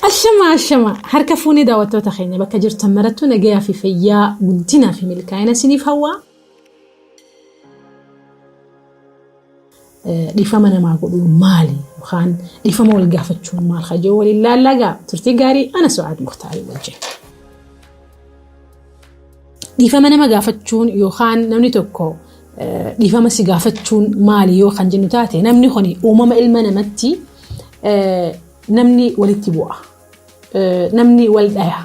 Ashama ashama harka fuunee daawwattoota keenya bakka jirtan marattuu nagayaa fi fayyaa guddinaa fi milkaa'ina isiniif hawwaa. Dhiifama namaa godhuun maali yookaan dhiifama wal gaafachuun maal kajoo waliin laallaa gaa turtii gaarii ana Su'aad Muktaarii wajjin. Dhiifama nama gaafachuun yookaan namni tokko dhiifama si gaafachuun maali yoo kan jennu taate namni kun uumama ilma namatti namni walitti bu'a. Namni wal dhaya.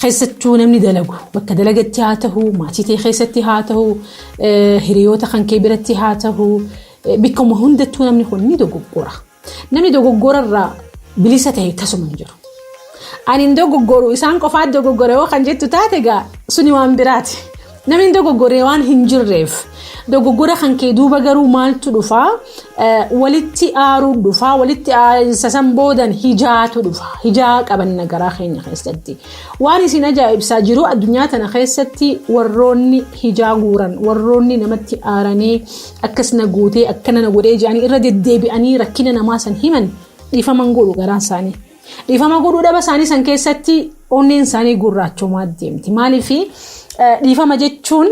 Keessattuu namni dalagu bakka dalagatti haa ta'u, maatii ta'e keessatti haa ta'u, hiriyoota kan kee biratti haa ta'u, bikkuma hundattuu namni kun ni dogoggora. Namni dogoggora irraa bilisa ta'e tasuma hin jiru. Ani hin dogoggoru isaan qofaa dogoggora yoo kan jettu taate egaa suni waan biraati. Namni hin dogoggorre waan hin jirreef dogoggora kan kee duuba garuu maaltu dhufaa? Walitti aaruun dhufaa, walitti aarinsa san boodan hijaatu dhufa. Hijaa qabanna garaa keenya keessatti. Waan isin ajaa'ibsaa jiru addunyaa tana keessatti warroonni hijaa guuran, warroonni namatti aaranii akkas na gootee akkana na godhee jedhanii irra deddeebi'anii rakkina namaa san himan dhiifama hin godhu garaan isaanii. Dhiifama godhuu dhaba isaanii san keessatti onneen isaanii gurraachomaa deemti. Maaliif dhiifama jechuun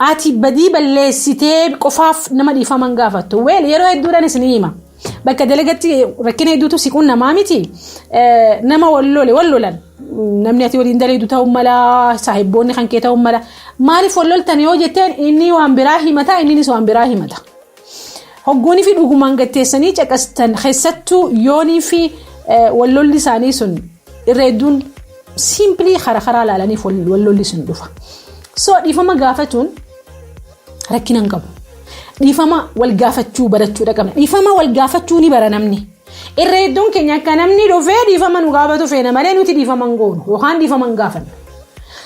ati badii balleessitee qofaaf nama dhiifama hin gaafattu. Weel yeroo hedduudhaan isin hima. Bakka dalagatti rakkina hedduutu si qunnamaa miti. Nama wal lole wal lolan. Namni ati waliin daleedu ta'uu mala saahibboonni kan kee ta'uu mala. Maaliif wal loltan yoo jetteen inni waan biraa himata inninis waan biraa himata. Hogguunii fi dhugumaan gatteessanii caqastan keessattuu yoonii fi wal lolli isaanii sun irra hedduun siimpilii karaa karaa ilaalaniif wal lolli sun dhufa. So dhiifama gaafatuun rakkina hin qabu. Dhiifama wal gaafachuu barachuudha qabna. Dhiifama wal gaafachuu ni bara namni. Irra hedduun keenya akka namni dhufee dhiifama nu gaafatu feena malee nuti dhiifama hin goonu yookaan dhiifama hin gaafannu.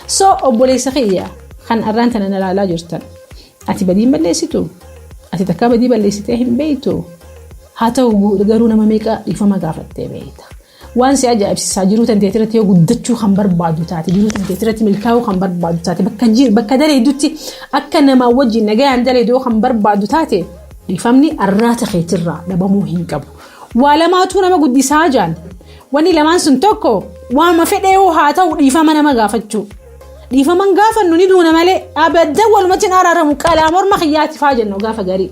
So obboleessa kiyya kan arraan tana na ilaalaa jirtan. Ati badii hin balleessitu? Ati takkaa badii balleessitee hin beektu? Haa ta'u garuu nama meeqa dhiifama gaafattee beekta? Waan si ajaa'ibsiisaa jiruu tanteeti irratti yoo guddachuu kan barbaadu taate, jiruu tanteeti irratti milkaa'uu kan barbaadu taate, bakka daleedutti akka namaa wajjin nagayaan daleedu yoo kan barbaadu taate, dhiifamni arraata keetirraa dhabamuu hin qabu. Waa lamaatu nama guddisaa jaan. Wanni lamaan sun tokko waama fedhee haa ta'u dhiifama nama gaafachuu. Dhiifaman gaafannu ni duuna malee abaddan walumatti hin araaramu qalaa morma kiyyaati faa jennu gaafa garii.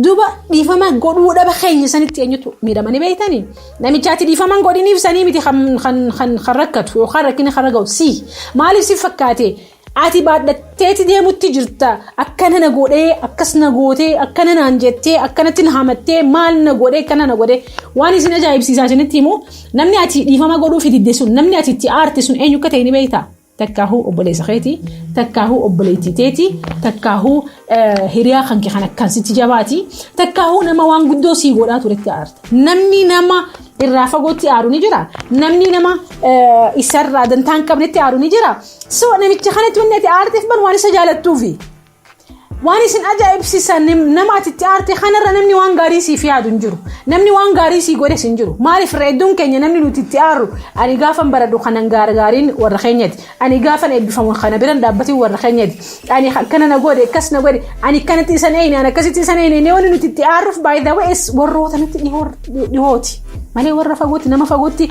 Duba dhiifama godhuu dhaba keenya sanitti eenyutu miidhamanii beektanii? Namichaati dhiifaman godhiniif sanii miti kan rakkatu yookaan rakkina kan ga'u si. Maaliif si fakkaate? Ati baadhatteeti deemutti jirta akkana na godhee akkas na gootee akkana naan jettee akkanatti na hamattee maal na godhee akkana na godhee waan isin ajaa'ibsiisaa isinitti himu namni ati dhiifama godhuuf didde sun namni ati itti aarte sun eenyu akka ta'e ni beektaa? Takkaahuu obboleessa keetii, takkaahuu obboleettii teetii, takkaahuu hiriyaa kan kee kan akkaan sitti jabaati, takkaahuu nama waan guddoo sii godhaa turetti aarta. Namni nama irraa fagootti aaru ni jira. Namni nama isarraa dantaa hin qabnetti aaru ni jira. So namicha kanatti wanni ati aarteef bar waan isa jaalattuufi. Waan isin ajaa'ibsiisan nama ati itti aarte kanarra namni waan gaarii siif yaadu hin jiru. Namni waan gaarii sii godhes hin jiru. Maaliif irra hedduun keenya namni nuti itti aarru ani gaafan baradhu kanan gaariin warra keenyati. Ani gaafan eebbifamu kana biran dhaabbatiin warra keenyati. Ani akkana na godhe akkas na godhe ani akkanatti isan eeyne ani akkasitti isan eeyne wanni nuti itti aarruuf by the way warroota nutti dhihooti. Malee warra fagootti nama fagootti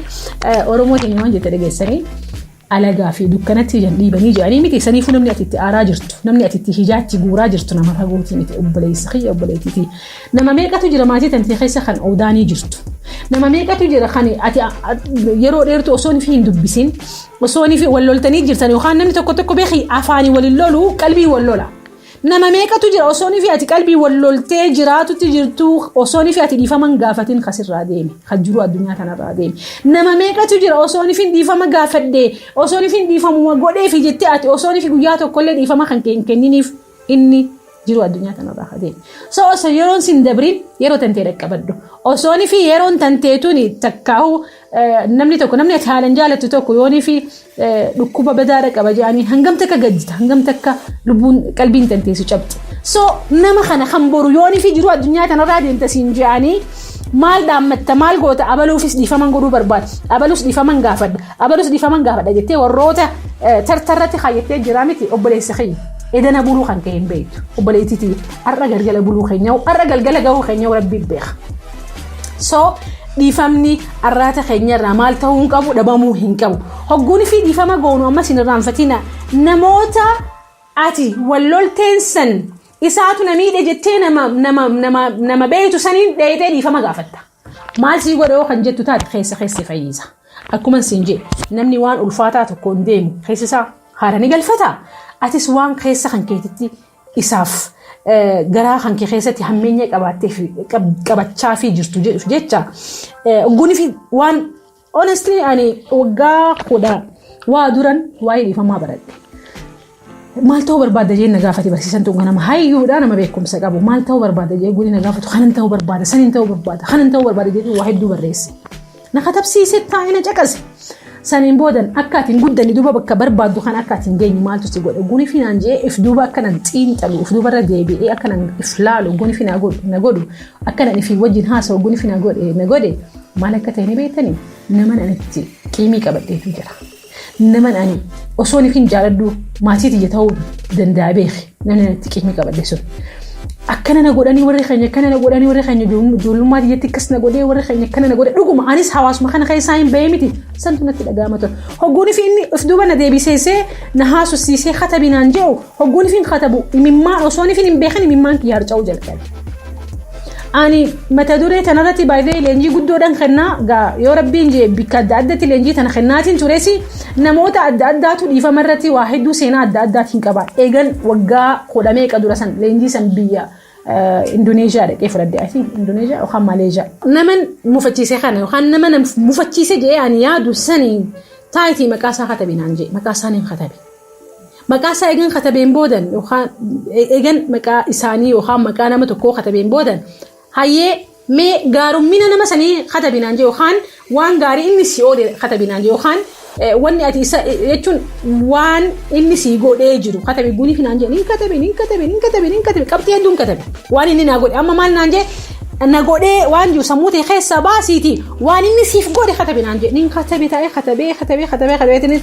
Oromoo keenya waan jette dhageessanii alagaa fi dukkanatti jan dhiibanii jedhanii miti saniifuu namni ati itti aaraa jirtu namni ati itti hijaatti guuraa jirtu nama fagootii miti obboleessa kiyya obboleettiiti nama meeqatu jira maatii tantee keessa kan odaanii jirtu nama meeqatu jira kan ati yeroo dheertu osoo fi hin dubbisin osoo fi wal loltanii jirtan yookaan namni tokko tokko beeki afaanii waliin lolu qalbii wal lola. Nama meeqatu jira osoo fi ati qalbii wal loltee jiraatutti jirtu osoo fi ati dhiifama hin gaafatin kasirraa deeme kan jiru addunyaa kanarraa deeme. Nama meeqatu jira osoo fi dhiifama gaafadhee osoo fi dhiifamuma godheefi jettee ati osoo fi guyyaa tokkollee dhiifama kan hin kenniniif inni jiru addunyaa kanarraa ka deeme. So osoo yeroon sin dabrin yeroo tantee dhaqqabadhu. Osoo fi yeroon tanteetuni takkaahu namni tokko namni ati haalan jaalattu tokko yoonii fi dhukkuba badaadha qaba jedhanii hangam takka gaddita hangam takka lubbuun qalbiin tanteessu cabxi. So nama kana kan boru yoonii fi jiru addunyaa kanarraa deemta siin jedhanii maal dhaammatta maal goota abaluufis dhiifaman godhuu barbaada abalus dhiifaman gaafadha abalus dhiifaman gaafadha jettee warroota tartarratti kaayyattee jira miti obboleessa keenya. Edana buluu kan ka'e hin beektu obboleettiitii har'a galgala buluu keenya har'a galgala gahuu keenya rabbi beeka. So Dhiifamni arraata keenyarraa maal ta'uu hin qabu, dhabamuu hin qabu. Hogguun fi dhiifama goonu ammas hin irraanfatina. Namoota ati wallolteen san isaatu na miidhe jettee nama beektu saniin dheeyitee dhiifama gaafatta. Maal sii godhe yoo kan jettu taate, keessa keessi fayyisa. Akkuma siin jedhe, namni waan ulfaataa tokko hin deemu keessa isaa haara ni galfata. Atis waan keessa kan keetitti isaaf garaa kan kee keessatti hammeenya qabaattee fi qabachaa fi jirtu jedhuuf jecha guni fi waan honestly ani waggaa 10 waa duran waa'ee dhiifamaa baradhe. Maal ta'uu barbaadda jee na gaafate barsiisan tun, nama hayyuudha, nama beekumsa qabu. Maal ta'uu barbaadda jee guni na gaafatu, kanan ta'uu barbaada, sanin ta'uu barbaada, kanan ta'uu barbaada jedhu waa hedduu barreesse. Na katabsiise, taa'ee na caqase. Saniin boodan akka ati hin guddanne, duuba bakka barbaaddu kan akka ati hin geenye maaltu si godhe guni fi naan jee, if duuba akka nan xiinxalu, if duubarra deebi'ee akka nan if laalu guni fi na godhu, akka nan ifii wajjin haasa'u guni fi na godhe maal akka ta'e ni beektanii? Nama nan itti qiimii qabadheetu jira. Nama ani osoo ifin jaaladhu maatii tiyya ta'uu danda'a beeki, namni itti qiimii qabadhe sun. Akkana na godhanii warri keenya, akkana na godhanii warri keenya, ijoollummaa tiyyatti akkas na godhee warri keenya, akkana na godhe. Dhuguma anis hawaasuma kana keessaa hin bahee miti, santu natti dhaga'ama ture. Hogguun fi inni if duuba na deebiseesee na haasofsiisee katabi naan jedhu, hogguun fi hin katabu, imimmaan osoo ifin hin beekin imimmaan kiyya harca'uu jalqabe. Ani mata duree tanarratti baay'ee leenjii guddoodhaan kennaa gaa, yoo Rabbiin jee bikka adda addatti leenjii tana kennaatiin tures, namoota adda addaatu dhiifama irratti waa hedduu seenaa adda addaatiin qaba. Eegan waggaa 10 meeqa dura san leenjii san biyya Indoneeshiyaa dhaqee fudhadhe. I think Indoneeshiyaa yookaan Maleeshiyaa. Nama mufachiise kana yookaan nama mufachiise jedhee ani yaadu sanii taayitii maqaa isaa katabe naan jee, maqaa isaanii katabe. Maqaa isaa eegan katabeen boodan yookaan eegan maqaa isaanii yookaan maqaa nama tokkoo katabeen boodan, hayyee, mee gaarummina nama sanii katabi naan jee, yookaan waan gaarii inni si oole katabi naan jee, yookaan wanni ati isa jechuun waan inni si godhee jiru katabi guniif naan jee. Nin katabe, nin katabe, nin katabe, nin katabe, qabxii hedduun katabe waan inni naa godhe. Amma maal naan jee? Na godhee waan jiru sammuu ta'e keessaa baasiiti waan inni siif godhe katabe naan jee. Nin katabe, taa'ee katabee, katabee, katabee, katabee,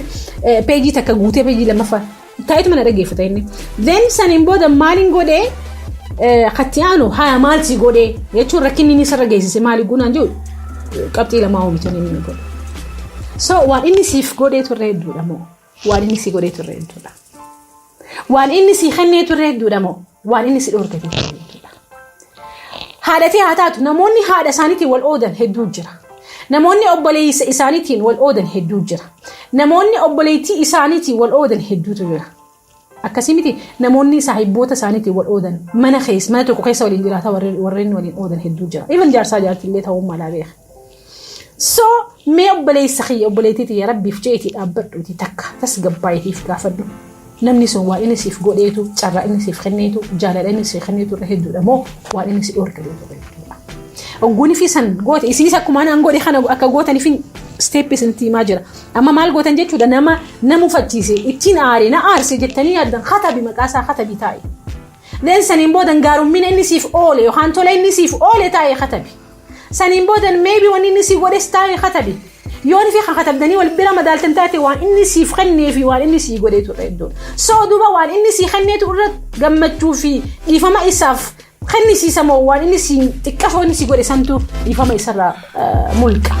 peejii takka guutee, peejii lammaffaa taa'eetu mana dhaggeeffata inni. Then saniin booda maaliin godhee? Katti aanu haya, maal si godhee jechuun rakkinni inni sarara geessise maali gunaan jiru, qabxii lamaa oomishan inni godhe. So waan inni siif godhee turre hedduudha moo waan inni si godhee turre hedduudha? Waan inni si kennee turre hedduudha moo waan inni si dhoorgate turre hedduudha? Haadhatee haa taatu, namoonni haadha isaaniitiin wal oodan hedduu jira. Namoonni obboleessa isaaniitiin wal oodan hedduu jira. Namoonni obboleettii isaaniitiin wal oodan hedduutu jira. Akkasii miti? Namoonni saahibboota isaaniitiin wal oodan, mana keessa, mana tokko keessa waliin jiraata, warreen waliin oodan hedduu jira. Even jaarsaa jaartillee ta'uu malaa beeka. So mee obboleessa kiyya, obboleettii tiyya, Rabbiif jeetii dhaabbadhuuti takka tasgabbaayitiif gaafadhu. Namni sun waan inni siif godheetu, carraa inni siif kenneetu, jaalala inni siif kenneetu irra hedduudha moo waan inni si dhoorgateetu irra hedduudha? Ogguun fi san goote, isinis akkuma anaan godhe kana akka gootaniif step isinitti himaa jira. Amma maal gootan jechuudha? Nama na mufachiise, ittiin aare, na aarse jettanii yaaddan katabi, maqaa isaa katabi taa'e. Then saniin boodan gaarummina inni siif oole yookaan tola inni siif oole taa'e katabi. Saniin boodan maybe wanni inni siif godhes taa'e katabi. Yoon fi kan katabdanii wal bira madaaltan taate, waan inni siif kennee fi waan inni sii godheetu irra hedduudha. So duuba waan inni sii kenneetu irra gammachuu fi dhiifama isaaf kennisiisa moo waan inni sii xiqqashoo inni sii godhe santu dhiifama isarraa mulqa?